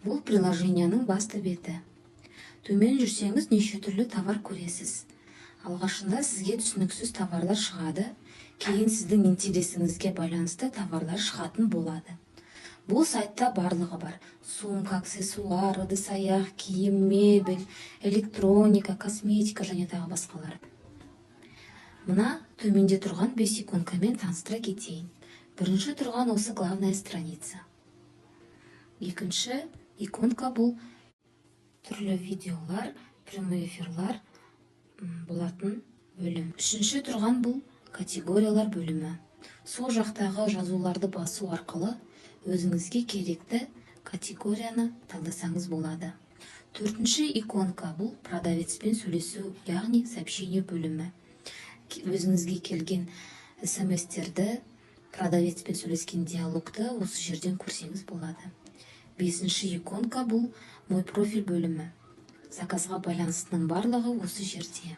Бұл приложенияның басты беті. Төмен жүрсеңіз, неше түрлі товар көресіз. Алғашында сізге түсініксіз товарлар шығады, кейін сіздің интересіңізге байланысты товарлар шығатын болады. Бұл сайтта барлығы бар: сумка, аксессуар, ыдыс аяқ киім, мебель, электроника, косметика және тағы басқалар. Мына төменде тұрған бес иконкамен таныстыра кетейін. Бірінші тұрған осы главная страница. Екінші иконка бұл түрлі видеолар, прямой эфирлар болатын бөлім. Үшінші тұрған бұл категориялар бөлімі. Сол жақтағы жазуларды басу арқылы өзіңізге керекті категорияны таңдасаңыз болады. Төртінші иконка бұл продавецпен сөйлесу, яғни сообщение бөлімі. Өзіңізге келген смстерді, продавецпен сөйлескен диалогты осы жерден көрсеңіз болады. Бесінші иконка бұл мой профиль бөлімі. Заказға байланыстының барлығы осы жерде.